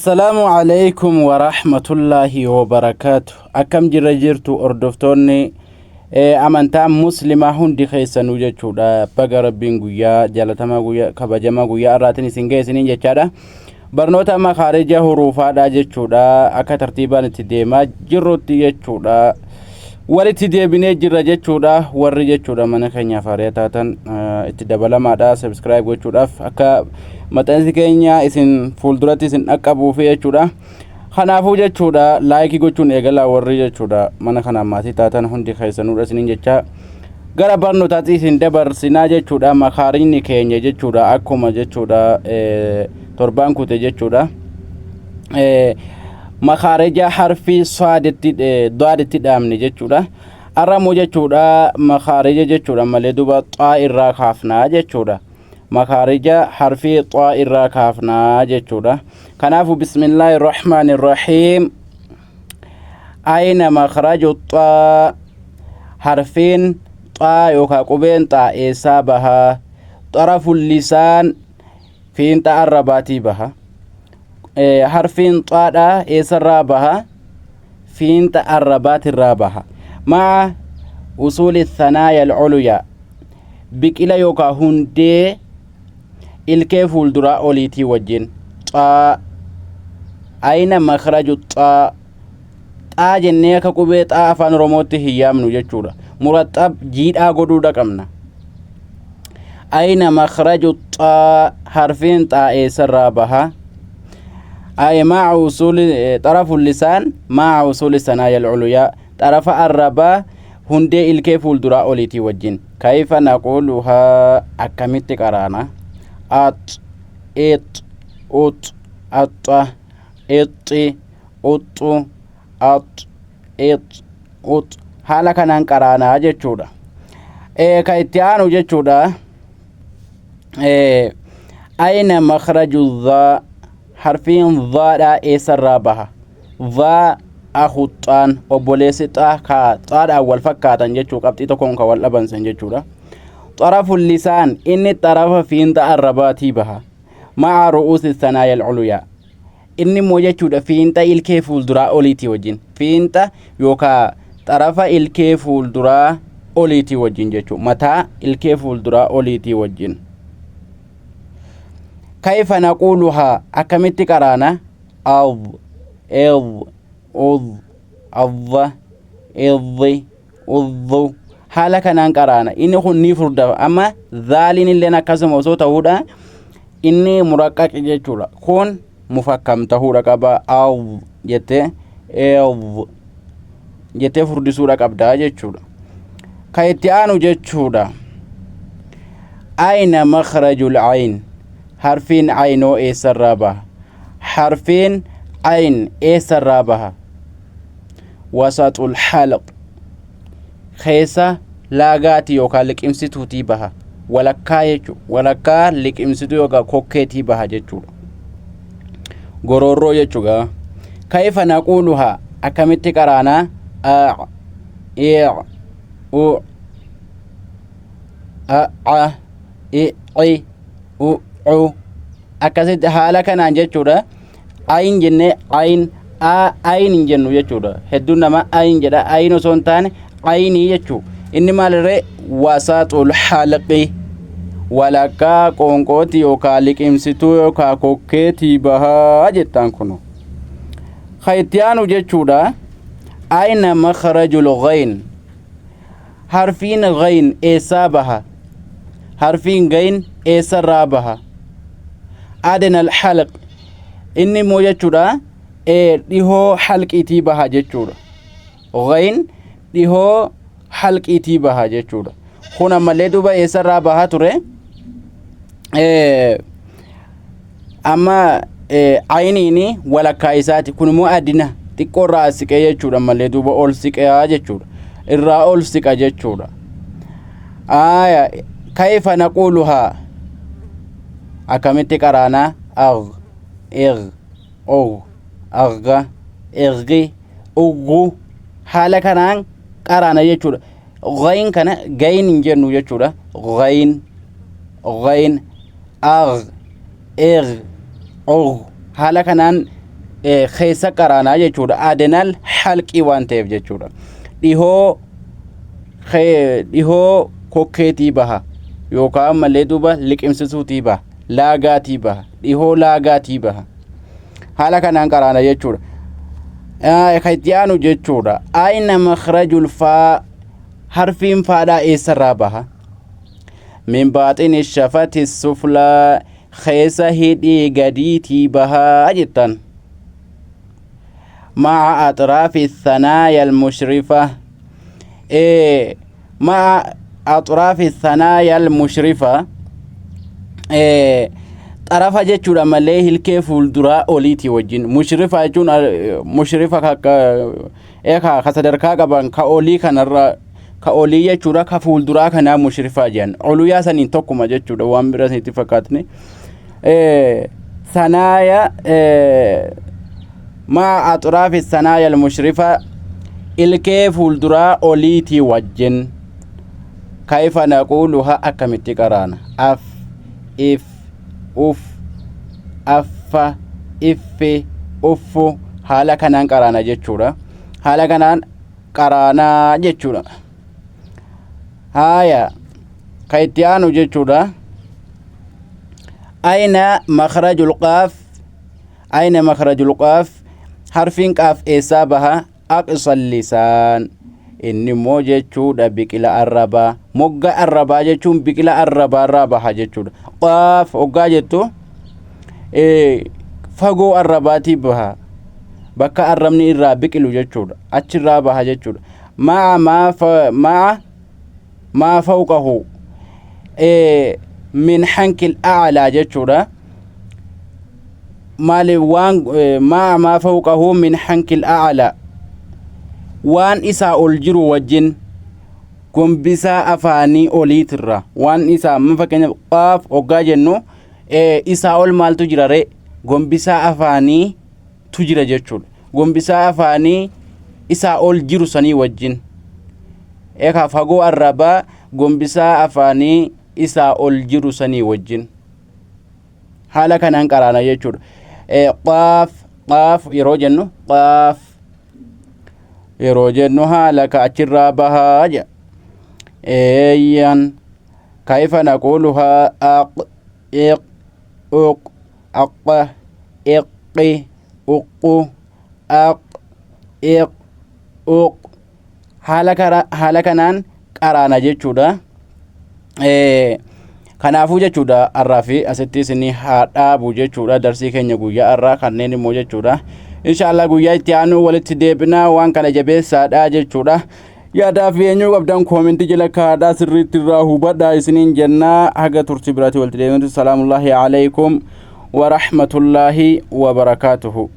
Assalaamu alaikum warahmatullaahi wabarakaatu. Akkam jirra jirtu hordoftoonni amantaa muslimaa hundi keessanuu jechuudha. Baga Rabbiin guyyaa jaalatamaa guyyaa kabajamaa guyyaa har'aatiin isin ga'e isiniin jechaadha. Barnoota makaarija huruufaadha jechuudha. Akka tartiibaan itti deemaa jirrutti jechuudha. Walitti deebinee jirra jechuudha. Warri jechuudha mana keenyaaf haaraa taatan itti dabalamaadha. Subscribe gochuudhaaf akka maxxansi keenya isin fuulduratti isin dhaqqabuufi jechuudha. Kanaafuu jechuudha laayikii gochuun eegalaa warri jechuudha mana kanaan maatii taatan hundi keessanuudha isiniin jecha gara barnootaatti isin dabarsinaa jechuudha makaarinni keenya jechuudha akkuma jechuudha torbaan kute jechuudha. Makaareja harfii saaditti daaditti dhaabne jechuudha. Arramoo jechuudha makaareja jechuudha malee duuba xaa irraa kaafnaa jechuudha. Makaarija harfii xaa irraa kaafnaa jechuudha. Kanaafuu bismillaahi rahmaani rahiim. Ayna makraju xaa harfiin xaa yookaan qubeen xaa eessaa bahaa? Xarafu lisaan fiinxa arrabaatii baha. Harfiin xaadhaa eessarraa baha? Fiinxa arrabaatirraa baha. Ma'a usuuli thanaaya al-uluyaa biqila yookaan hundee ilkee fuulduraa oliitii wajjin xaa ayna makraju xaa xaa jennee akka qubee xaa afaan oromootti hin yaamnu jechuudha. Muraxxab jiidhaa godhuudha qabna. Ayna makraju xaa harfiin xaa eessarraa baha? Ay ma'a usuuli xarafu lisaan ma'a usuuli sanaaya al-uluyaa xarafa arrabaa hundee ilkee fuulduraa oliitii wajjin kayfa naquuluhaa akkamitti qaraana ax ix ux axxa ixxi uxxu ax ix ux haala kanaan qaraanaa jechuudha. Ka itti aanu jechuudha. Ayna makraju dhaa harfiin dhaadhaa eessarraa baha? Dhaa akhu xaan obboleessi xaa ka xaadhaan wal fakkaatan jechuu qabxii tokkoon ka wal dhaban san jechuudha. Xarafu lisaan inni xarafa fiinxa arrabaatii baha. Ma'a ru'uusi sanaaya al-uluyaa. Inni immoo jechuudha fiinxa ilkee fuulduraa oliitii wajjin. Fiinxa yookaa xarafa ilkee fuulduraa oliitii wajjin jechuudha. Mataa ilkee fuulduraa oliitii wajjin. Kayfa naquuluhaa akkamitti qaraana? Adh, idh, udh, adha, idhi, udhu. Haala kanaan qaraana. Inni kun ni furdafa. Amma zaaliin illeen akkasuma osoo ta'uudha. Inni muraqqaqi jechuudha. Kun mufakkam ta'uudha qaba. Adh jettee idh jettee furdisuudha qabda jechuudha. Ka itti aanu jechuudha. Ayna makhrajul ayn. Harfiin aynoo eessarraa baha? Harfiin ayn eessarraa baha? Wasaxul halq keessa laagaati yookaan liqimsituutii baha. Walakkaa jechuudha. Walakkaa liqimsituu yookaan kokkeetii baha jechuudha. Goroorroo jechuudha. Kayfa naquuluhaa akkamitti qaraanaa? A, i, u, a, a, i, i, u, u. Akkasitti haala kanaan jechuudha. Ayin jennee ayin a ayin hin jennu jechuudha. Hedduun namaa ayin jedha. Ayin osoo hin taane ayinii jechuu. Inni maalirree wasaxul halqi walakkaa qoonqooti yookaan liqimsituu yookaan kokkeetii bahaa jettaan kunu. Ka itti aanu jechuudha. Ayna makhrajul ghayn harfiin ghayn eessaa baha? Harfiin gayn eessarraa baha? Adna al-halq inni immoo jechuudha dhihoo halqiitii baha jechuudha. Ghayn dhihoo halqiitii baha jechuudha. Kun ammallee duuba eessarraa baha ture? Amma ayiniin walakkaa isaati. Kun immoo adina xiqqoo irraa siqee jechuudha ammallee duuba ol siqee jechuudha. Irraa ol siqa jechuudha. Aya kayfa naquuluhaa akkamitti qaraanaa? Agh, igh, ugh, agha, ighi, ughu haala kanaan qaraana jechuudha. Ghayn kana gayn hin jennu jechuudha. Ghayn, ghayn, agh, igh, ugh haala kanaan Keessa qaraanaa jechuudha. Adenal halqii waan ta'eef jechuudha. Dhihoo dhihoo kokkeetii baha yookaan ammallee duuba liqimsisuutii baha, laagaatii baha, dhihoo laagaatii baha. Haala kanaan qaraana jechuudha. Kan itti aanu jechuudha. Ayna makhrajul faa, harfiin faadhaa eessarraa baha? Min baaxini shafati suflaa, keessa hidhii gadiitii bahaa jettan. Ma'a axraafi thanaaya almushrifa, ma'a axraafi thanaaya almushrifa, xarafa jechuudha malee hilkee fuulduraa oliitii wajjin. Mushrifa jechuun mushrifa ka sadarkaa qaban ka olii kanarra, ka olii jechuudha, ka fuulduraa kanaa mushrifaa jedhan. Oluyaa saniin tokkuma jechuudha, waan bira isinitti fakkaatne. Sanaaya maa axraafi sanaaya almushrifa, ilkee fuulduraa oliitii wajjin. Kayfa naquuluha, akkamitti qaraana? Af, if, uf, affa, iffi, uffu, haala kanaan qaraana jechuudha. Haala kanaan qaraanaa jechuudha. Haaya, ka itti aanu jechuudha. Ayna makhrajul qaaf, ayna makhrajul qaaf, harfiin qaaf eessaa baha? Aqsal lisaan, inni immoo jechuudha biqila arrabaa, mogga arrabaa jechuun biqila arrabaarraa baha jechuudha. Qaaf hoggaa jettu fagoo arrabaatii baha, bakka arrabni irraa biqilu jechuudha, achirraa baha jechuudha. Ma'a maa ma'a maa fawqahu min hankil a'laa jechuudha. Maali waan ma'a maa fawqahu min hankil a'laa, waan isaa ol jiru wajjin, gombisaa afaanii oliitirra waan isaa. Amma fakkeenyaaf qaaf hoggaa jennu isaa ol maaltu jira ree? Gombisaa afaanii tu jira jechuudha. Gombisaa afaanii isaa ol jiru sanii wajjin, eekaa fagoo arrabaa gombisaa afaanii isaa ol jiru sanii wajjin haala kanaan qaraana jechuudha. Qaaf, qaaf yeroo jennu, qaaf yeroo jennu haala ka achirraa bahaa jedha. Eeyyan, kayfa naquuluhaa? Aq, iq, uq, aq, iqqi, uqqu, aq, iq, uq, haala kara haala kanaan qaraana jechuudha. Kanaafuu jechuudha, har'aa fi asitti isin haa dhaabu jechuudha darsii keenya guyyaa har'aa kanneen immoo jechuudha. Inshaallah guyyaa itti aanu walitti deebinaa. Waan kana jabeessaadha jechuudha. Yaadaa fi eenyuu qabdan koomentii jala kaadhaa, sirriitti irraa hubadhaa isiniin jennaa. Haga turtii biraatti walitti deebinutti, salaamullaahi alaikum wa rahmatullaahi wa barakaatuhu.